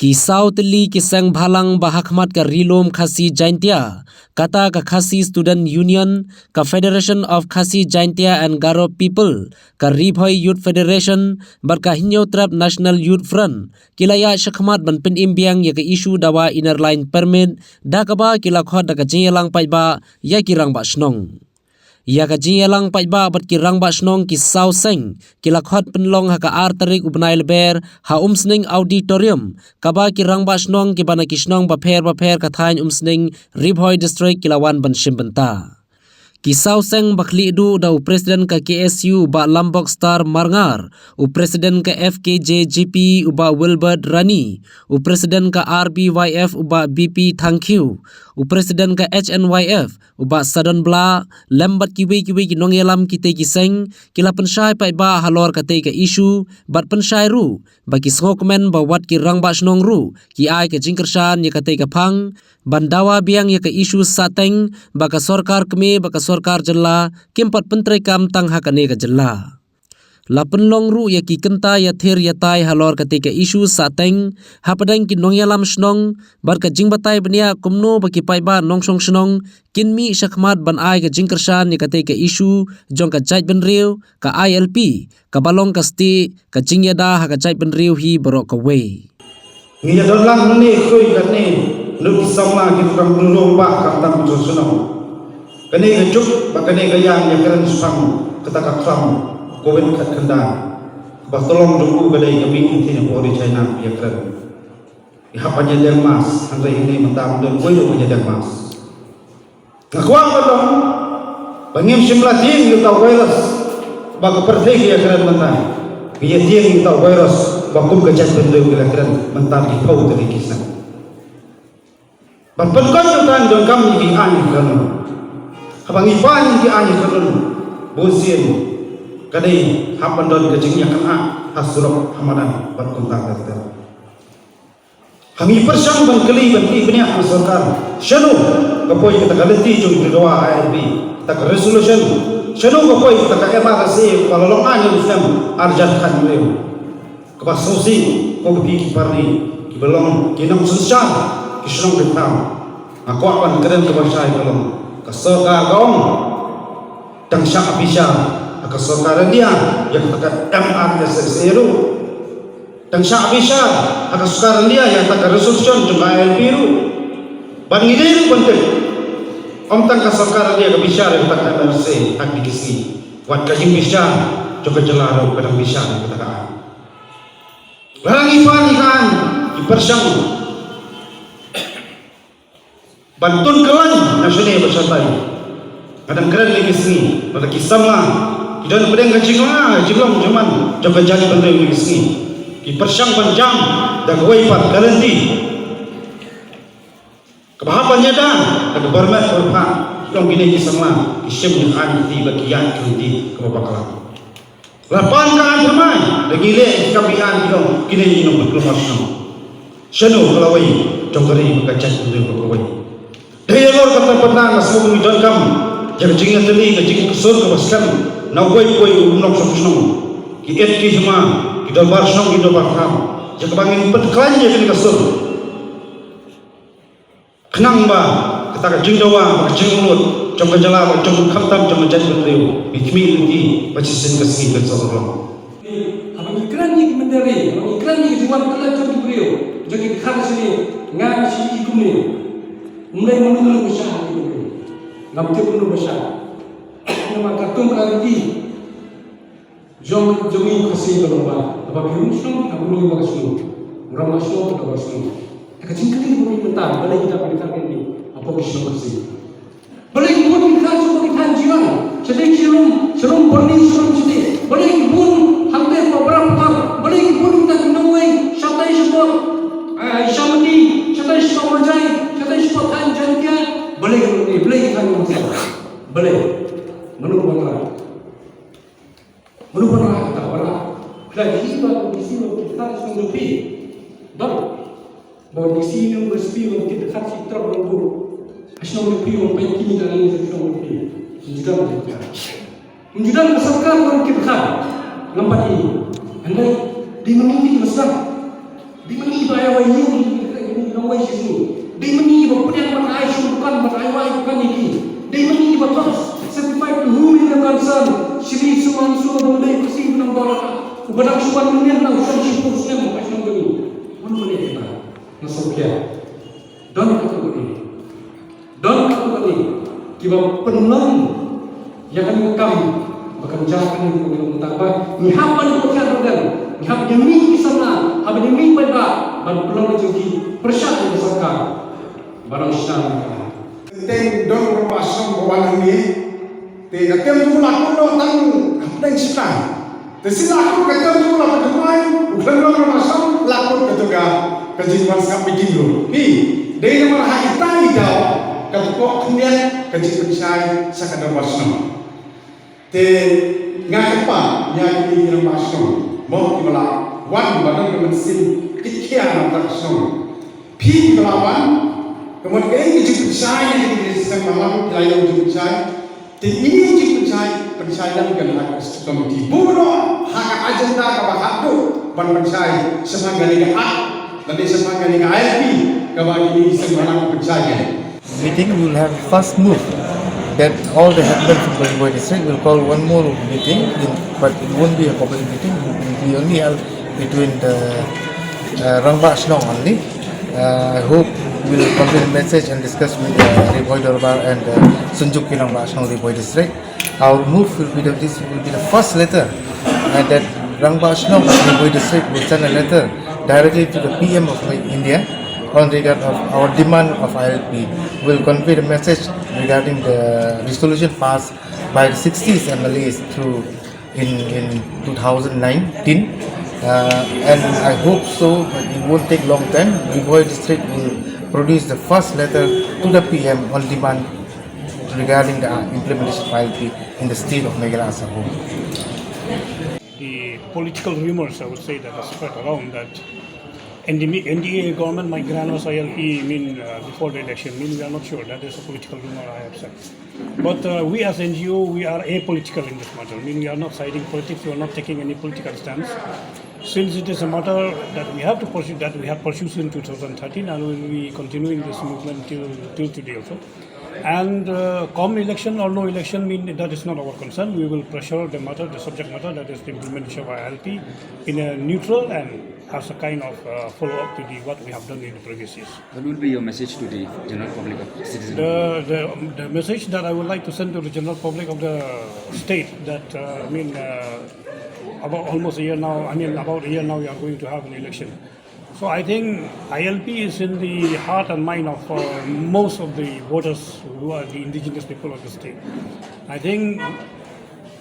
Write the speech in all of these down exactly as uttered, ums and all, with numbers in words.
Ki saw tylli ki seng bhalang ba ha khmat ka Ri Lum Khasi Jaintia, kata ka Khasi Student Union, ka Federation of Khasi Jaintia and Garo People, ka Ri Bhoi Youth Federation, bad ka Hynñiewtrep National Youth Front, ki la ïaid sha khmat ban pynim biang ïa ka issue dawa Inner Line Permit, da kaba ki la khot da ka jingïalang paidbah ïa ki rangbah shnong. Ïa ka jingïalang paidbah bad ki rangbah shnong ki saw seng ki la khot pynlong ha ka ar tarik u bnai Lber ha Umsning Auditorium, kaba ki rangbah shnong kiba na ki shnong bapher bapher ka thaiñ Umsning, Ri Bhoi District ki la wan ban shim bynta. Ki saw seng ba khlieh duh da u President ka K S U u Bah Lambok Star Marngar, u President ka F K J G P u Bah Wilbert Rani, u President ka R B Y F u Bah B P Thangkhiew, u President ka H N Y F u Bah Sadon Blah, lem bad kiwei kiwei ki nongïalam kitei ki seng, ki la pynshai paidbah halor katei ka issue, bad pynshai ruh ba ki sngewkmen ba wat ki rangbah shnong ruh ki ai ka jingkyrshan ïa katei ka phang, ban dawa biang ïa ka issue sahteng ba ka sorkar kmie bad ka sorkar jylla kim pat pyntreikam tang ha kane ka jylla. La pynlong ruh ïa ki kynta ïathir ïatai halor katei ka issue sahteng hapdeng ki nongïalam shnong, bad ka jingbatai bniah kumno ba ki paidbah nongshong shnong kin mih sha khmat ban ai ka jingkyrshan ïa katei ka issue jong ka jaitbynriew, ka I L P, kaba long ka stieh ka jingïada ha ka jaitbynriew hi baroh kawei. Ngi ïa don lang hangne khrui katne, naduh ki samla ki tukang pynrung bah khamtam ki jong shnong. Kane ka juk bad kane ka ïang ïa kren shaphang kata ka khlam Covid khatkhyndai. Kaba tlong jong u ka dei ka mih ïa ki na pori China ïa kren. Ïa hap ban ïa deng mask, hynrei hangne mynta ym don uwei ruh ban ïa deng mask. Nga kwah ban ong ba ngim shym la tieng ïa uta u virus ba ka pyrthei ka ïa kren mynta. Ngi ïa tieng ïa uta u virus ba kum ka jaitbynriew ka la kren mynta ki phew tylli ki snem. Ban pynkut ïa uta ngi donkam ïa ki aiñ ki kanun. Haba ngi pan ïa ki aiñ ki kanun, bunsien ka dei hap ban don ka jingïakynad ha surok, ha madan bad kumta ter ter. Ha ngi pyrshang ban kylli ban tip bniah ha sorkar, shano ka poi kata ka lynti jong ki dawa I L P, kata ka resolution, shano ka poi kata ka M R S A ba la long aiñ ha u snem ar hajar khathynriew. Kaba sngewsih ko ki party kiba long ki nongsynshar ki shnong ki thaw. Nga kwah ban kren kaba shai ka long ka sorkar ka ong dang shah bishar ha ka sorkar India ïa kata ka M R S S A ruh. Dang shah bishar ha ka sorkar India ïa kata ka resolution jong ka I L P ruh. Ban ngi dei ruh ban tip. Ym tang ka sorkar India ka bishar ïa kata ka M R S A ha kine ki sngi. Wat ka jingbishar jong ka jylla ruh ka dang bishar ïa kata ka aiñ. Lada ngi pan ïa ka aiñ, ngi pyrshang ban tun kyllaiñ na shane ba shatai. Nga dang kren ïa ki sngi, lada ki samla ki don pdeng ka jingla, jinglong jingman jong ka jaitbynriew ïa ki sngi, ki pyrshang ban jam da kawei pat ka lynti. Kaba hap ban ïada da ka bor met bor phad, ki ong kine ki samla ki shim ïa ka aiñ kti bad ki ïaid ka lynti kaba bakla. La pan ka aiñ thymmai, da ngi leh ki kam ki aiñ, ki ong kine ki nongpynkulmar shnong. Shano ka lawei jong ka ri bad ka jaitbynriew ba kawei. Dei halor kata ka bynta nga sngew ba ngi donkam ïa ka jingïatylli, ka jingkynmaw kaba skhem na uwei pa uwei u nongshong shnong, ki et ki hima, ki dorbar shnong ki dorbar tham, ïa kaba ngin pynkhlaiñ ïa kane ka sur. Khnang ba kata ka jingdawa bad ka jingangnud jong ka jylla bad jong, khamtam jong ka jaitbynriew, ngi khmih lynti ba shisien ka sngi kan sa urlong. Haba ngi kren ïa ki mynder ri, haba ngi kren ïa ki jingwan kylla jong ki briew, jong ki dkhar shane, nga shi ki kumne. Ym dei mano mano ba shah ha ki briew. Ngam tip mano ba shah. Namar katkum ka riti jong, jong ngi Khasi ka long ba, haba ki rung shnong, haba ki rung ba ka shnong, u rangbah shnong, u rangbah shnong. Te ka jingkylli ba ngi mynta, balei kita ki dkhar kine hapoh ki shnong Khasi? Balei ki bun ki dkhar sha ki thaiñ jiang, shatei sha rum, sha rum Byrni, sha rum shatei? Balei ki bun hangtei pa Bra Pathar? Balei ki bun kita ki nongwei shatai shapoh, ah, Shamati, shatai shapoh Marjai, shatai shapoh thaiñ Jaintia? Balei ki, balei ki thaiñ Khasi? Balei? Mano ba ngi Mano ba ngi rah kata ba rah. Khlem da ïohi ba u D C u ong kit dkhar sha shnong jong phi. Dang ba u D C ne u S P u ong kit dkhar shi trok ban buh ha shnong jong phi, u ong peit kine ki ane sha shnong jong phi. Ym ju don ka sorkar. Ym ju don ka sorkar ban kit dkhar. Ngam pat ïohi. Hynrei dei ma ngi kiba sdang. Dei ma ngi ba ïa Ïa ngi, ngi nongwei shisha. Dei ma ngi ba pdiang ban ai shuh dukan, ban ai wai dukan ïa ki. Dei ma ngi ba thoh certified to whom it may concern. Shri Suman Su Bombay Khasi Nongdor. Uba dang shu wan mynnin na u snem shiphew snem ba shnong ka ngi. Mano mano ïa ka. Nga sngewkhia. Don katto katne. Don katto katne kiba pynlong ïa kane ka kam ba kan jia kane ka kam, tang ba ngi hap ban pynlong ïa ka kam, ngi hap ïa mih ki samla, hap ïa mih paidbah ban pynlong ïa ki pyrshah ïa ka sorkar ba nang shna ïa ka. Teng don rangbah shnong ba wan hangne. Te ka kem tu la kut noh tang hapdeng shitang. Te sila kut ka kem tu la ka jumai, u khlem long rangbah shnong, la kut ka tu ka, ka jingwan sngap meeting room. Phi, dei namar ha ita i daw, ka tu ko khyndiat ka jingpynshai sha ka dorbar shnong. Te nga kyrpad ïa kine ki rangbah shnong, mo kiba la wan ba don ka mynsiem kitkhia na ka shnong. Phi kiba la wan, ka mut kaei ka jingpynshai ïa kine ki seng bhalang, ki la ïoh jingpynshai. Te ine i jingpynshai, pynshai lem kan ha ka executive committee. Bun noh ha ka agenda kaba haduh ban pynshai shaphang kane ka act, lane shaphang kane ka I L P, kaba kine ki seng bhalang pynshai kan. Meeting, we will have first move that all the headmen from the Ri Bhoi district will call one more meeting, in, but it won't be a public meeting. It will be only held between the uh, Rangbah Shnong only. Uh, I hope we'll convey the message and discuss with uh, Ri Bhoi Dorbar and uh, Synjuk ki Rangbah Shnong Ri Bhoi District. Our move will be the, this will be the first letter uh, that Rangbah Shnong Ri Bhoi District will send a letter directly to the P M of India on regard of our demand of I L P. We'll convey the message regarding the resolution passed by the sixties M L As through in, in two thousand nineteen. Uh, and I hope so, but it won't take long time. Ri Bhoi district will produce the first letter to the P M on demand regarding the uh, implementation of I L P in the state of Meghalaya as a whole. The political rumors, I would say, that are spread around that N D A, N D A government might grant us I L P, I mean, uh, before the election. I mean, we are not sure. That is a political rumor I have said. But uh, we as N G O, we are apolitical in this matter. I mean, we are not siding politics, we are not taking any political stance. Since it is a matter that we have to pursue, that we have pursued since two thousand thirteen, and we will be continuing this movement till, till today also. And uh, come election or no election, I mean, that is not our concern. We will pressure the matter, the subject matter, that is the implementation of I L P, in a neutral and as a kind of uh, follow-up to the what we have done in the previous years. What will be your message to the general public of citizens? The, the, the message that I would like to send to the general public of the state that, uh, I mean, uh, about almost a year now, I mean, about a year now, we are going to have an election. So I think I L P is in the heart and mind of uh, most of the voters who are the indigenous people of the state. I think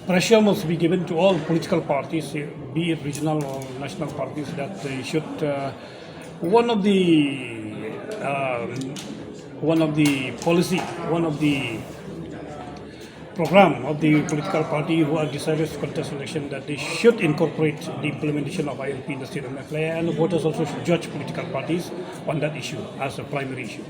pressure must be given to all political parties, be it regional or national parties, that they should. Uh, one of the um, one of the policy, one of the program of the political party who are desirous to contest election, that they should incorporate the implementation of I L P in the state of Meghalaya, and the voters also should judge political parties on that issue as a primary issue.